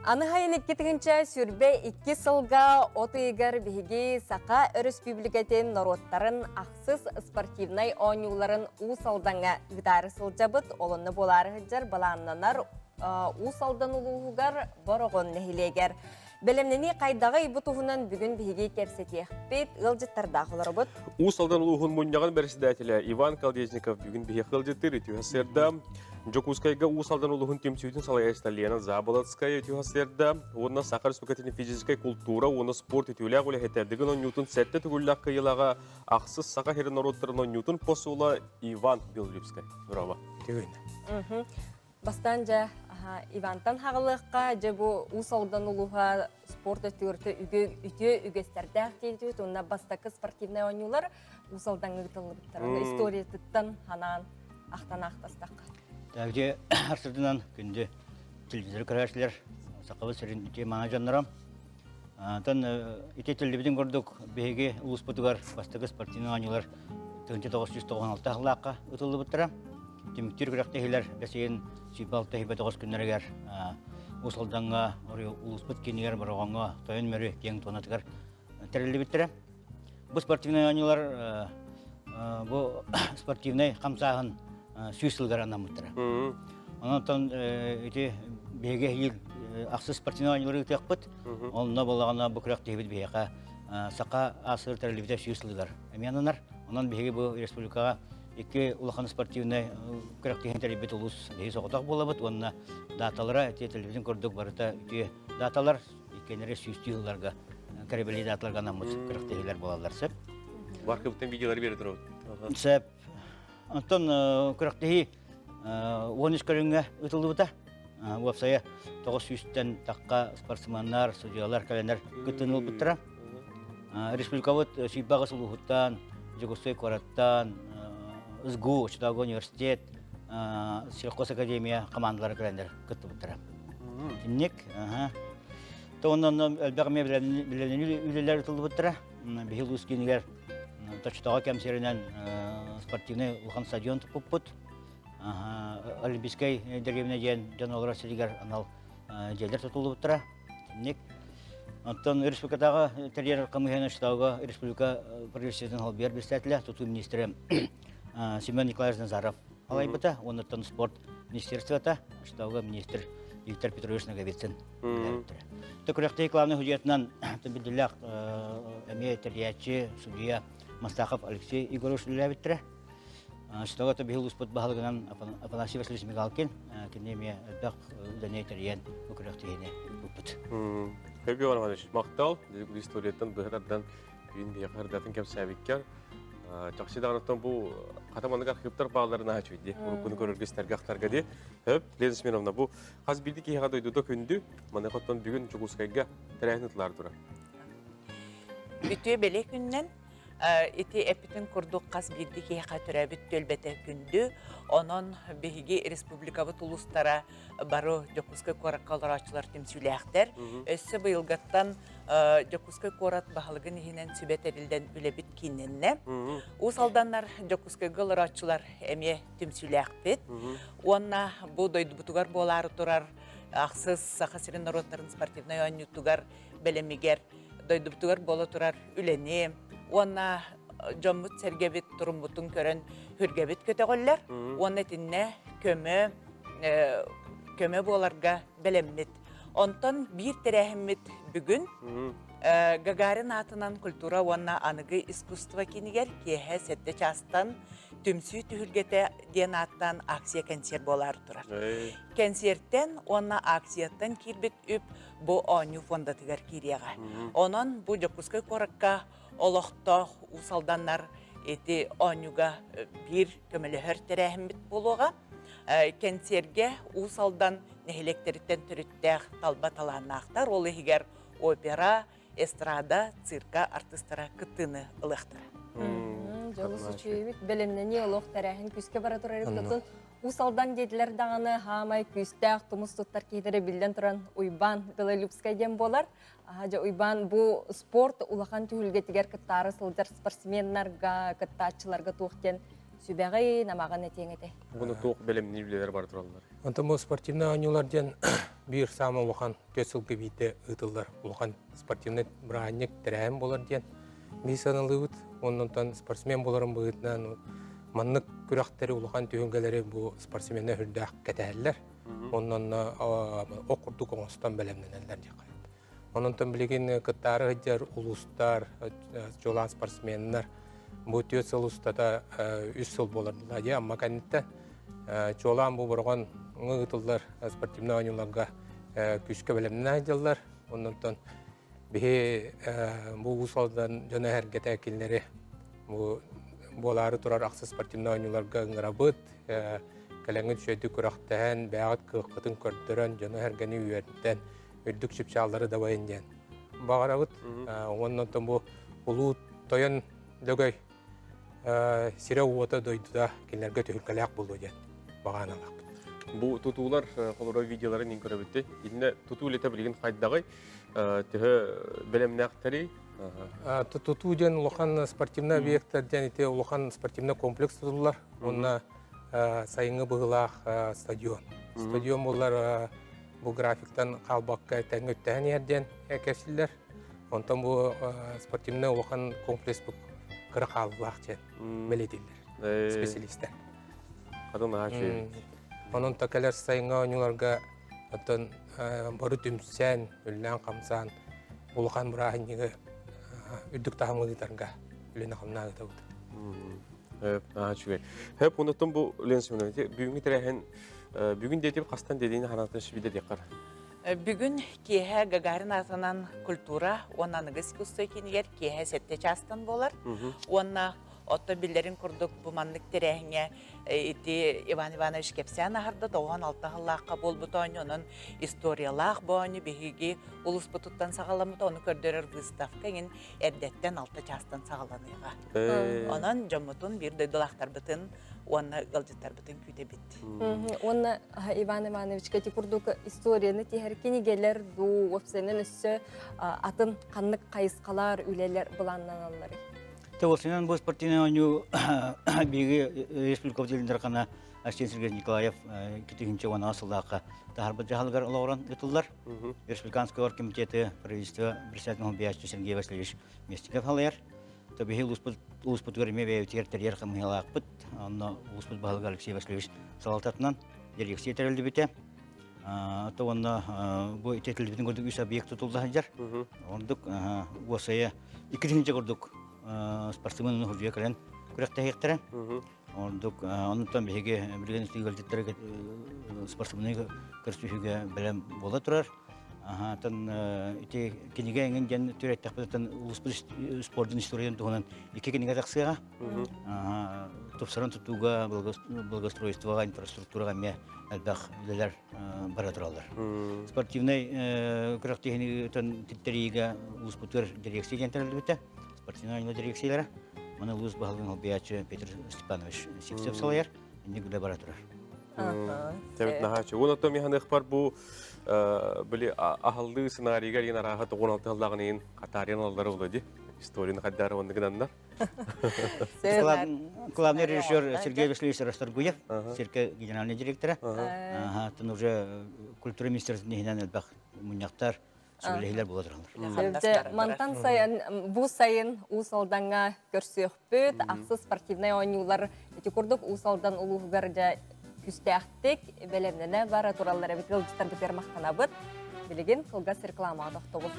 Аны хайын 2022 сылга от ыйыгар биһиги Саха Өрөспүүбүлүкэтин норуоттарын ахсыс спортивнай оонньууларын Уус Алдаҥҥа ыытаары сылдьабыт. Олонно буолаары сылдьар былааннанар Уус Алдан улууһугар Бороҕон нэһилиэгэр. Бэлэмнэнии хайдаҕый бу туһунан бүгүн биһиги кэпсэтиэхпит, ыалдьыттардаах олоробут. Уус Алдан улууһун мунньаҕын бэрэссэдээтэлэ Иван Колодезников бүгүн биһиэхэ ыалдьыттыыр үтүө сырда. Дьокуускайга Уус Алдан улууһун түмсүүтүн салайааччыта Лена Заболоцкая үтүө сырда уонна Саха Республикатын физическэй култуура уонна спорт үтүөлээх үлэһитэ Дыгын оонньуутун сэттэ төгүллээх кыайыылааҕа ахсыс Саха сирин норуоттарын оонньуутун посула Иван Белолюбскай. Браво. Түгүн. Бастаан дьэ Ивантан хаҕылыахха, дьэ бу Уус Алдан улууһа спорт өттүгэр үтүө үгэстэрдээх диэбитибит уонна бастакы спортивнай оонньуулар Уус Алдаҥҥа ыытыллыбыттар. Онно историятыттан ханаан ахтан аахтастахха. Тәгде арсырдынан күндү телевизор көрөөчүлэр, сахабыт сирин үтүө мааны дьонноро. Антон ити телевизорын курдук биһиги улууспутугар бастакы спортивнай оонньуулар 1996 сыллаахха ыытыллыбыттара. Түмүктүүр күрэхтэһиилэр бэсиһин сүүрбэ алта тоҕус күннэригэр Уус Алдаҥҥа, улууспут киинигэр Бороҕоҥҥо Тойон Мөрү киэҥ туонатыгар тэриллибиттэрэ. Бу спортивнай оонньуулар бу спортивнай хамсааһын 100 сылыгар анаммыттара. Онон ити биһиги эһиил ахсыс спортивнай оонньуулары ыытыахпыт. Онно буоллаҕына бу күрэхтэһиибит биһиэхэ Саха АССР тэриллибитэ 100 сылыгар эмиэ ананар. Онон биһиги бу республикаҕа икки улахан спортивнай күрэхтэһиини тэрийбит улуус биһиги соҕотох буолабыт уонна даталара ити телевизор курдук барыта үтүө даталар иккиэннэри сүүстүү сылларга кэрэбили даталарга анаммыт күрэхтэһиилэр буолаллар сөп. Баркыбыттан видеолары бере турабыт. Сөп. Онтон күрэхтэһии 13 көрүҥҥэ ыытыллыбыта. Уопсайа 900-тэн тахха спортсменнар, судьуйалар кэлэннэр кыттыыны ылбыттара. Республикабыт сүүрбэ улууһуттан, Дьокуускай куораттан, СГУ, Читаго университет, Сельхоз академия командалара кэлэннэр кыттыбыттара. Инник, Онон элбэх эмиэ билэлэни үлэлэр ытыллыбыттара. Биһи улуус киинигэр Точтоҕо кэмсиэринэн спортивный улахан стадион туппуппут. Олимпийскай дэриэбинэ диэн дьон олорор сиригэр анал дьиэлэр тутуллубуттара. Итинник. Оттон республикатааҕы тэрийэр хамыыһыйаны штабга республика правительствотын холбуйар председателэ, тутуу министрэ Семен Николаевич Назаров алайбыта. Оннуттан спорт министерствота, штабга министр Виктор Петрович Ноговицын үлэлээбиттэрэ. Күрэхтэһии главный судьуйатынан биллилээх эмиэ тэрийээччи, судьуйа Мастахов Алексей Егорович үлэлээбиттэрэ. Штабата биһи улууспут баһылыгынан Афанасий Васильевич Мигалкин кини эмиэ элбэх үлэни тэрийэн бу күрэхтэһиини ыыппыт. Хөбү Иванович, махтал. Историяттан быһа тардан күн биһиэхэ ырдатын кэпсээбиккэр. Чахчы даҕаныттан бу хата маннык архивтар баалларын аһа үчүгэй дии. Уруккуну көрөргө истэргэ ахтарга дии. Хөп, Лена Смирновна, бу хас биирдии киһиэхэ дойдута күндү, маныаха оттон бүгүн Дьокуускайга тэрээһин ытылаары турар. Үтүө бэлиэ күнүнэн Ити эппитин курдук хас биирдии киһиэхэ төрөөбүт түөлбэтэ күндү. Онон биһиги республикабыт улуустара бары Дьокуускай куоракка олорооччулар түмсүүлээхтэр. Өссө быйылгаттан Дьокуускай куорат баһылыгын иһинэн сүбэ тэриллэн үлэбит кииннэннэ. Уус Алданнар Дьокуускайга олорооччулар эмиэ түмсүүлээхпит. Уонна бу дойдубутугар буолаары турар ахсыс Саха сирин норуоттарын спортивнай оонньуутугар бэлэмигэр дойдубутугар буола турар үлэни уонна дьоммут-сэргэбит туруммутун көрөн хүргэбит көтөҕөллөр уонна итиннэ көмө көмө буоларга бэлэммит. Онтон биир тэрээһиммит бүгүн Гагарин аатынан культура уонна аныгы искусство киинигэр киэһэ 7 чаастан түмсүү түһүлгэтэ диэн ааттаан акция кэнсиэр буолаары турар. Кэнсиэртэн уонна акцияттан киирбит үп бу оонньуу фондатыгар киириэҕэ. Онон бу Дьокуускай куоракка олохтоох Уус Алданнар ити оонньууга биир көмөлөһөр тэрээһиммит буолуоҕа. Кэнсиэргэ Уус Алдан нэһилиэктэриттэн төрүттээх талба талааннаахтар, ол иһигэр опера, эстрада, цирка артыыстара кыттыыны ылыахтара. Дьолус үчүгэйбит бэлэмнэнии олох тэрээһин күүскэ бара турар эбит. Уус Алдан диэтилэр даҕаны хаамай күүстээх тумус туттар киһилэрэ биллэн туран Уйбаан Белолюбскай диэн буолар. Дьэ Уйбаан бу спорт улахан түһүлгэтигэр кыттаары сылдьар спортсменнарга, кыттааччыларга туох диэн Сүбэҕин, амаҕын этиэҥ этэ. Буну туох бэлэмниир үлэлэр бара тураллар? Онтон бу спортивнай оонньуулар диэн биир саамай улахан түөрт сылга биирдэ ыытыллар улахан спортивнай бырааһынньык тэрээһин буолар диэн биир сыаналыыбыт. Оннунтан спортсмен буоларын быһыытынан маннык күрэхтэри улахан түһүлгэлэри бу спортсменнар үрдээх кэтэһэллэр. Онон ох курдук оҥостон бэлэмнэнэллэр диэххэ. Ононтон билигин кыттаары сылдьар улуустар, чуолаан спортсменнар бу түөрт сыл устата үс сыл буолар дии Амма кэнниттэн чуолаан бу Бороҕон ыытыллар спортивнай оонньууларга күүскэ бэлэмнэнэ сылдьаллар. Оннонтон биһи бу Уус Алдан дьоно эһэргэтэ кинилэри бу буолаары турар ахсыс спортивнай оонньууларга ыҥырабыт. Кэлэҥҥит үчүгэйдик күрэхтэһэн, бэйэҕит кыаххытын көрдөрөн, дьону-сэргэни үөрдэн, үрдүк чыпчааллары дабайын диэн баҕарабыт. Уонна онтон бу улуу тойон Лөгөй сирэ-уота дойдута кинилэргэ түһүлгэлээх буолуо диэн баҕаан алаахпыт. Бу тутуулар холоро видеоларын ин көрөбүттүй. Итиннэ тутуу үлэтэ билигин хайдаҕый? Төһө бэлэмнээхтэрий? Тутуу диэн улахан спортивный объекттар диэн ити улахан спортивный комплекс тутуллар. Уонна сайыҥҥы быһыылаах стадион. Стадион буллар бу графиктан хаалбакка тэҥҥэ үттэһэн иһэр диэн кэпсииллэр. Онтон бу спортивный улахан комплекс бу кыра хааллаах диэн бэлиэтииллэр специалистэр. Хатын наһаа үчүгэй. Онон та кэлэр сайыҥҥы оонньууларга оттон бары түмсэн, үллээн-хамсаан улахан бырааһынньыгы үрдүк таһымҥа ыытарга үлэни-хамнаһы ыытабыт. Наһаа үчүгэй. Хөп, онтон бу Лена Семеновна, бүгүҥҥү тэрээһин Бүгүн диэтим хастан диэдиини ханаатын сүбүдэ диэххэр. Бүгүн киэһэ Гагарин аатынан культура уонна аныгы искусство киинигэр киэһэ сэттэ чаастан буолар. Уонна оттон биллэрин курдук бу маннык тэрээһиҥҥэ ити Иван Иванович кэпсээн аһарда 96 сыллаахха буолбут оонньуу, онон историялаах бу оонньуу биһиги улууспутуттан саҕаламмыта, ону көрдөрөр выставка эҥин эрдэттэн алта чаастан саҕаланыаҕа. Онон дьоммутун, биир дойдулаахтарбытын уонна ыалдьыттарбытын күүтэбит. Уонна Иван Ивановичка ити курдук историяны тиһэр кинигэлэр дуу, уопсайынан өссө атын ханнык хайысхалар, үлэлэр былааннаналларый? Тывылсынан бу спортивный оонньуу биһиги республика Дархана Арсен Сергеевич Николаев 2010 сыллаахха таһарбыт дьаһалыгар олоҕуран ыытыллар. Республиканский оргкомитеты правительство председатель Хомбияччы Сергей Васильевич Местников халайар. Биһи улууспутугар эмиэ бэйэбитигэр тэрийэр хамыыһалаахпыт. Онно улууспут баһылыга Алексей Васильевич салалтатынан дирекция тэриллибитэ. То уонна бу итэтиллибитин курдук үс объект тутулла сылдьар. Ордук уосайа 2 тыһыынча курдук спортсмен худьуя кэлэн күрэхтэһиэхтэрэ. Ордук онтон биһиги билигин ыалдьыттары спортсмены көрсүһүүгэ бэлэм буола турар. Атын ити кинигэ эҥин диэн түрэттэхпитин улууспут спордун историятын туһунан икки кинигэ тахсыаҕа. Тупсаран тутууга, благоустройствоҕа, инфраструктураҕа эмиэ элбэх үлэлэр бара тураллар. Спортивнай күрэхтэһиини тэрийиигэ улууспутугар дирекция диэн тэриллибитэ. Спортивнай оонньуулар дирекциялара. Маны улуус баһылыгын солбуйааччы Петр Степанович Сивцев салайар. Инник үлэ бара турар. Тэбит наһаачы. Уон оттон миһаныхпар бу били аһаллыы сценарийгар иин арааһа 96 сыллааҕын иин Катарин аллары була ди. Историяны хайдары онны гынаннар. Главный режиссер Сергей Васильевич Расторгуев, цирка генеральный директора. Ага, уже культура министерствотын иһинэн элбэх мунньахтар, сүбэлэһиилэр буола тураллар. Мантан сайын, бу сайын Уус Алдаҥҥа көрсүөхпүт. Ахсыс спортивнай оонньуулар ити курдук Уус Алдан улууһугар дьэ күүстээхтик бэлэмнэнэ бара тураллар эбит. Ыалдьыттарбытыгар махтанабыт. Билигин кылгас рекламаҕа тохтобул.